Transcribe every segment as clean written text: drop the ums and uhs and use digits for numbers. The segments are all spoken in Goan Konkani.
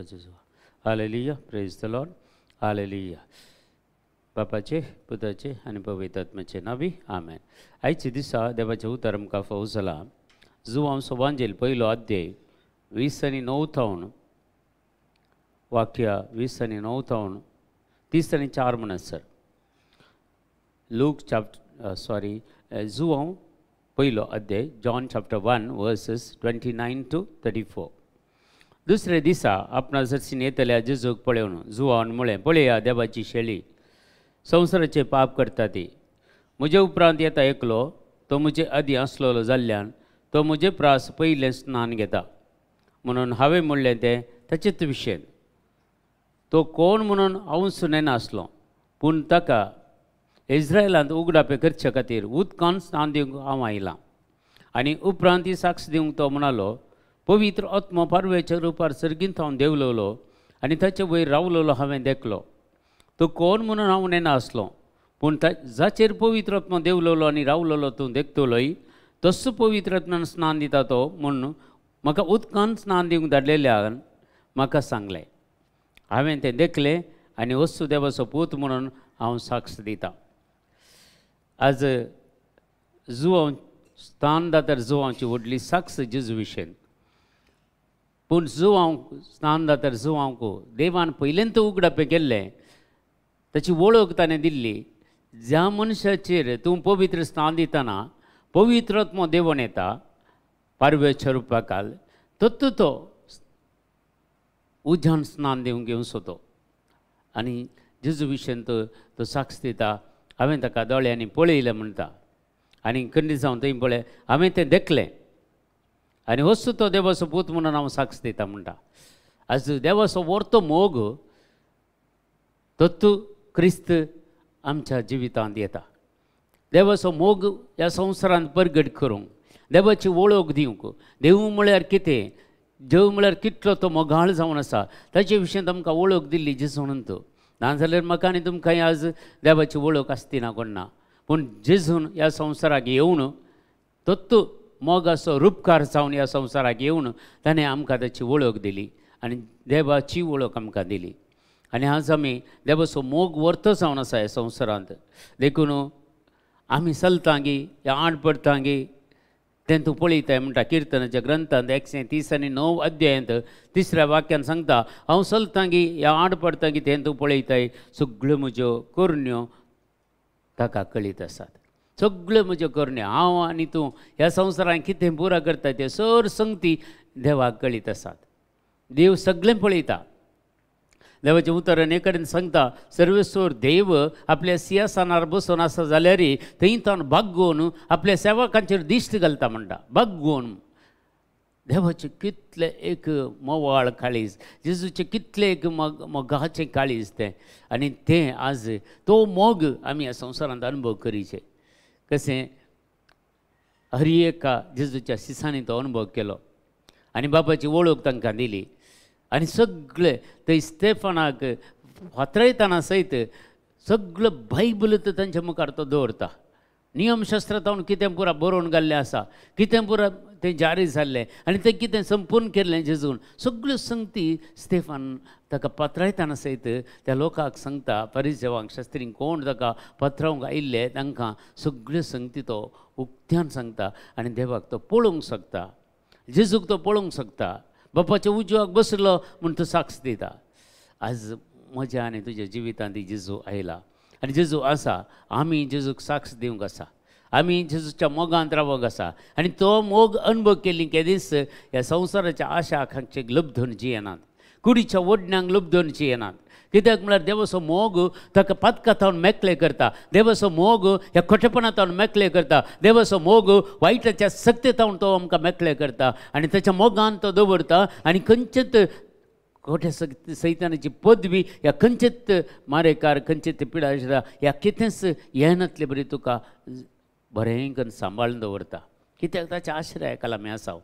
जेजू. Hallelujah. Praise the Lord. Hallelujah. बापाचे, पुताचे आनी पवित्र आत्म्याचे नांवी आमेन. आयचे दिसा देवाचें उतर आमकां फावो जालां. जुवांव सोबांजेल पयलो अध्याय 20 आनी 9 थावन वाक्य 20 आनी 9 थावन 30 आनी 4 म्हणसर. लूक चॅप्टर सॉरी जुवांव पयलो अध्याय जॉन चॅप्टर 1 वर्सेस 29 to 34. दुसरे दिसा आपणा सरशीन येतल्या जेजूक पळोवन जुवान म्हळें, पळया देवाची शेळी, संवसाराचें पाप करता ती. म्हजे उपरांत येता एकलो, तो म्हजे आदीं आसलेलो जाल्ल्यान तो म्हजे प्रास पयलें स्नान घेता. म्हणून हांवें म्हणलें तें ताचेच विशयन. तो कोण म्हणून हांव सुनेनासलो, पूण ताका इस्रायलांत उगडापें करचे खातीर उदकान स्नान दिवंक हांव आयलां. आनी उपरांत ही साक्ष दिवंक तो म्हणालो, पवित्र आत्मो पारवेच्या रुपार सर्गींत हांव देंवलोलो आनी ताचे वयर रावलोलो हांवें देखलो. तो कोण म्हणून हांव नेनासलो, पूण जाचेर पवित्र आत्मो देंवलोलो आनी रावलोलो तूं देखतलोय, तसो पवित्र आत्म्यान स्नान दिता तो म्हूण म्हाका उदकान स्नान दिवंक धाडलेल्यान म्हाका सांगलें. हांवें तें देखलें आनी वस्तू देवाचो पूत म्हणून हांव साक्ष दितां. आज जुवांव स्थानदातर जुवांवची व्हडली साक्ष जेजू विशयन. पूण जुवांव स्थानदातर जुवांवक देवान पयलेंत उगडापें केल्लें, ताची वळख ताणें दिल्ली. ज्या मनशाचेर तूं पवित्र स्नान दितना पवित्र आत्मो देवून येता पारवेच्या रुपाकाल, तत्तू तो उज्यान स्नान दिवंक घेवचो तो. आनी जेजू विशयन तो साक्ष दिता, हांवें ताका दोळ्यांनी पळयलें म्हणटा. आनी खंडी जावन थंय पळय हांवें तें देखलें आनी वस्तू तो देवाचो पूत म्हणून हांव साक्ष दिता म्हणटा. आज देवाचो व्हरतो मोग तत्तू क्रिस्त आमच्या जिवितांत येता. देवाचो मोग ह्या संवसारांत परगट करूंक, देवाची वळख दिवंक, देव म्हळ्यार कितें, देव म्हळ्यार कितलो तो मोगाळ जावन आसा ताचे विशयन आमकां वळख दिल्ली जेजून. तो नाजाल्यार म्हाका आनी तुमकां आज देवाची वळख आसती ना कोण ना. पूण जेजून ह्या संवसाराक येवन तत्तू मोगाचो रुपकार जावन ह्या संवसाराक येवन ताणें आमकां ताची वळख दिली आनी देवाची वळख आमकां दिली. आनी आज आमी देवाचो मोग व्हरतो जावन आसा ह्या संवसारांत. देखून आमी चलतांगी ह्या आड पडटांगी तें तूं पळयताय म्हणटा. किर्तनाच्या ग्रंथांत 139 अध्यायांत 3 वाक्यान सांगता, हांव चलतांगी ह्या आड पडटांगी तें तूं पळयताय, सगळ्यो म्हज्यो करण्यो ताका कळीत आसात. सगळ्यो म्हज्यो करण्यो, हांव आनी तूं ह्या संवसारांत कितें पुरा करता तें सर संगती देवाक कळीत आसात. देव सगळें पळयता. देवाचें उतर एक कडेन सांगता, सर्वेश्वर देव आपल्या सिंहासनार बसून आसा जाल्यार थंय ताण बागोवन आपल्या सेवकांचेर दिश्ट घालता म्हणटा. बागोवन देवाचें कितलें एक मोवाळ काळीज, जेजूचें कितलें एक मोगाचें काळीज तें. आनी तें आज तो मोग आमी ह्या संवसारांत अनुभव करीचे. कशें हर एका जेजूच्या सिसांनी तो अनुभव केलो आनी बाबाची वळख तांकां दिली. आनी सगळे थंय स्टेफनाक फातरायतना सयत सगळो बायबल तांच्या मुखार तो दवरता. नियमशास्त्र तावन कितें पुरा बरोवन घाल्लें आसा, कितें पुरा तें जारी जाल्लें आनी तें कितें संपूर्ण केल्लें जेजून, सगळ्यो संगती स्टेफान ताका पत्रायतना सयत त्या लोकांक सांगता. परिसेवांक, शास्त्रींक, कोण ताका पत्रावंक आयिल्ले तांकां सगळ्यो संगती तो उक्त्यान सांगता. आनी देवाक तो पळोवंक शकता, जेजूक तो पळोवंक शकता. बापाच्या उजवाक बसलो म्हूण तो साक्ष दिता. आज म्हज्या आनी तुज्या जिवितांत जेजू आयला आनी जेजू आसा. आमी जेजूक साक्ष दिवंक आसा, आमी जेजूच्या मोगांत रावंक आसा. आनी तो मोग अनुभव केल्ली केदीच ह्या संवसाराच्या आशा आकांक्षेक लब्धून जियेनात, कुडीच्या ओडण्यांक लब्धून जियेनात. कित्याक म्हळ्यार देवाचो मोग ताका पातकां मेकळे करता, देवाचो मोग ह्या खोटेपणांत मेकळे करता, देवाचो मोग वायटाच्या सक्तेतावन तो आमकां मेकळे करता आनी ताच्या मोगान तो दवरता. आनी खंयचेच खोटे सैतानाची पदवी ह्या खंयचेच मारेकार, खंयचेच पिडा ह्या कितेंच येनातले बरी तुका बरें करून सांबाळून दवरता. कित्याक ताच्या आश्रयाखाला आमी आसा.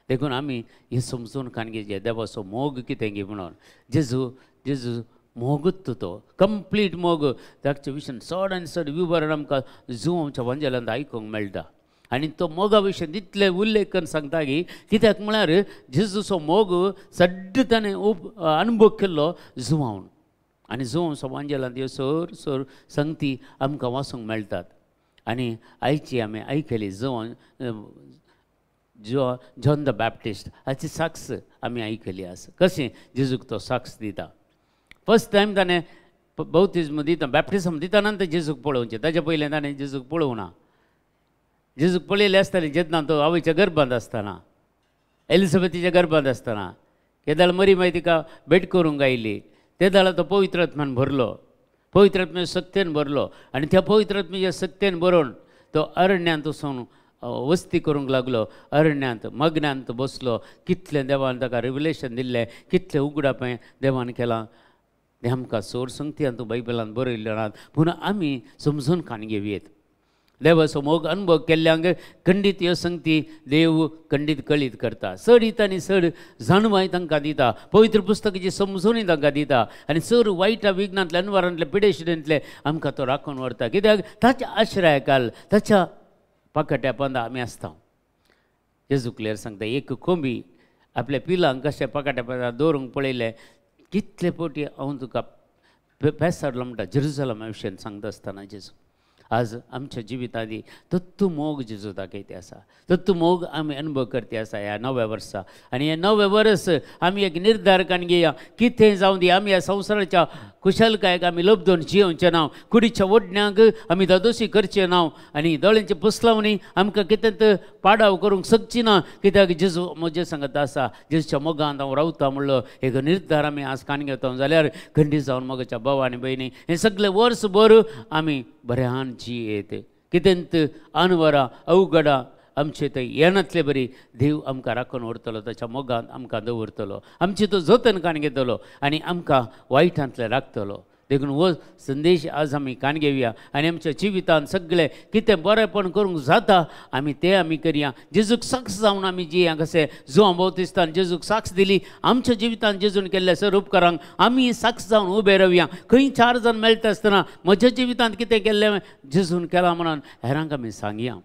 देखून आमी हें समजून कान घेवचें देवाचो मोग कितें गी म्हणून. जेजू जेजू मोगूच तो कंप्लीट मोग. ताचे विशयन चड आनी चड विवरण आमकां जुवांच्या वंजेलांत आयकूंक मेळटा. आनी तो मोगा विशय तितले उल्लेख करून सांगता की कित्याक म्हळ्यार जेजूचो मोग सड्ड ताणें अनुभव केल्लो जुवान आनी जुवान समांजेलांत ह्यो सर सर संगती आमकां वाचूंक मेळटात. आनी आयची आमी आयकली जुवान जॉन the Baptist हाची साक्ष आमी आयकली आसा. कशें जेजूक तो साक्ष दिता. फर्स्ट टायम ताणें बौतिज्म दिता, बॅप्टिजम दितना तें जेजूक पळोवचें, ताच्या पयलें ताणें जेजूक पळोवना. जेजूक पळयलें आसतालें जेन्ना तो आवयच्या गर्भांत आसतना, एलिझाबेथीच्या गर्भांत आसतना, केदाळ मरी मागीर तिका भेट करूंक आयली, तेदाळा तो पवित्र आत्म्यान भरलो, पवित्र आत्म्याच्या शक्तेन भरलो आनी त्या पवित्र आत्म्याच्या शक्तेन भरून तो अरण्यांत वचून वस्ती करूंक लागलो. अरण्यांत मग्नांत बसलो. कितलें देवान ताका रिवलेशन दिल्लें, कितलें उगडापें देवान केलां तें आमकां सोर संगती तूं बायबलान बरयल्लें नात, पूण आमी समजून कान घेवयेत. देवाचो मोग अनुभव केल्ल्यांक खंडीत ह्यो संगती देव खंडीत कळीत करता. चड दिता आनी चड जाणवाय तांकां दिता, पवित्र पुस्तकाची समजूनय तांकां दिता आनी चड वायटा विघ्नांतले अनवारांतले पिडेशिडेंतले आमकां तो राखून व्हरता. कित्याक ताच्या आश्रयाकाल ताच्या पाकट्या पंदा आमी आसता. जेजू क्लियर सांगता, एक कोंबी आपल्या पिलांक कशें पाकाट्या पंदा दवरूंक पळयलें, कितले पटी हांव तुका पेसारलो म्हणटा जेरुजलमा विशयान सांगता आसतना जेजू. आज आमच्या जिवितांनी तत्तू मोग जेजू दाखयते आसा, तत्तू मोग आमी अनुभव करते आसा ह्या नव्या वर्सा. आनी हें नवें वर्स आमी एक निर्धार काडून घेया, कितें जावं दी आमी ह्या संवसाराच्या कुशलकायेक आमी लब्दोन जियोवचें ना, कुडीच्या ओडण्यांक आमी दादोशी करचें ना आनी दोळ्यांचे पुसलावणी आमकां कितें पाडाव करूंक शकची ना. कित्याक जेजू म्हजें सांगत आसा, जेजूच्या मोगांत हांव रावता म्हणलो एक निर्धार आमी आज काडून घेता जाल्यार खंडीत जावन मोगाच्या भाव आनी भयणी हें सगळें वर्सभर आमी बऱ्यान जियेत. कितेंत अनवरां अवघडां आमचे थंय येनातले बरी देव आमकां राखून व्हरतलो, ताच्या मोगान आमकां दवरतलो, आमची तो जतन काडून घेतलो आनी आमकां वायटांतले राखतलो. देखून हो संदेश आज आमी कान घेवया आनी आमच्या जिवितांत सगळें कितें बरेंपण करूंक जाता आमी तें आमी करया. जेजूक साक्ष जावन आमी जिया. कशें जुवां बाप्तिस्तान जेजूक साक्ष दिली, आमच्या जिवितांत जेजून केल्ल्या सर उपकारांक आमी साक्ष जावन उबे रावया. खंय चार जाण मेळटा आसतना म्हज्या जिवितांत कितें केल्लें जेजून केलां म्हणून हेरांक आमी सांगया.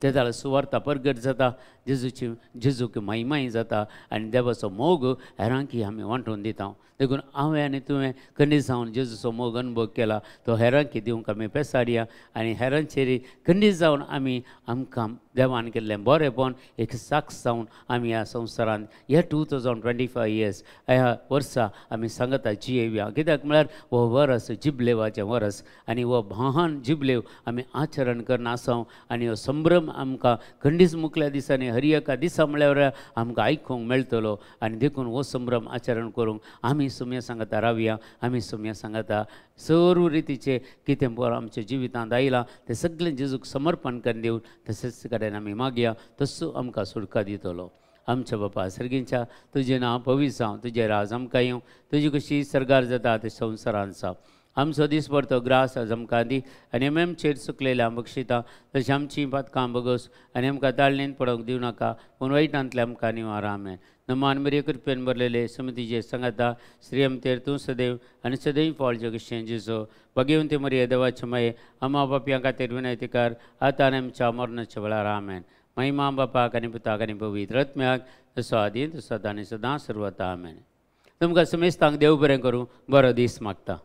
ते जाल्यार सुवार्ता परगट जाता, जेजूची जेजूक महिमाय जाता आनी देवाचो मोग हेरांकी आमी वांटून दिता. देखून हांवें आनी तुवें खंडीत जावन जेजूचो मोग अनुभव केला तो हेरांकी दिवंक आमी पेसाडया आनी हेरांचेर खंडीत जावन आमी आमकां देवान केल्लें बरेंपण एक साक्ष जावन आमी ह्या संवसारांत ह्या 2025 इयर्स ह्या वर्सा आमी सांगता जियेवया. कित्याक म्हळ्यार हो वरस जिबलेवाचें वरस आनी हो महान जिबलेव आमी आचरण करना आसा आनी हो संभ्रम आमकां खंडीच मुखल्या दिसांनी हर एका दिसा म्हळ्यार आमकां आयकूंक मेळटलो आनी देखून हो संभ्रम आचरण करूंक आमी सुम्या सांगता रावया. आमी सुम्या सांगता सर्व रितीचे कितें बरें आमच्या जिवितांत आयलां तें सगळें जेजूक समर्पण करून दिवन तशेंच कडेन आमी मागया, तसो आमकां सुटका दितलो. आमच्या बापा सर्गींच्या तुजें नांव पवित्र जावं, तुजें राज आमकां येवं, तुजी कशी सरकार जाता ते संवसारांत जावं. आमचो दीस भरतो ग्रास आज आमकां दी आनी आमी आमचेर चुकलेल्या बक्षिता तशें आमची पातकां बगस आनी आमकां ताळणेन पडोवंक दिवं नाका, पूण वायटांतले आमकां निवार. आमेन. नमान मरिये कृपेन भरलेले समितीचे सांगाता श्रीयमतेर तूं सदैव आनी सदैव फॉल जगशें जेजो भगवंती मरिये देवाचे माये आमा बापयां खातीर विनयतीकार आतां आनी आमच्या मरणाच्या वेळार. आमेन. महिमा बापाक आनी पुताक आनी पवित्र आत्म्याक तसो आदी तसो सदां आनी सदां सर्वता. आमेन. तुमकां समेस्तांक देव बरें करूं, बरो दीस मागता.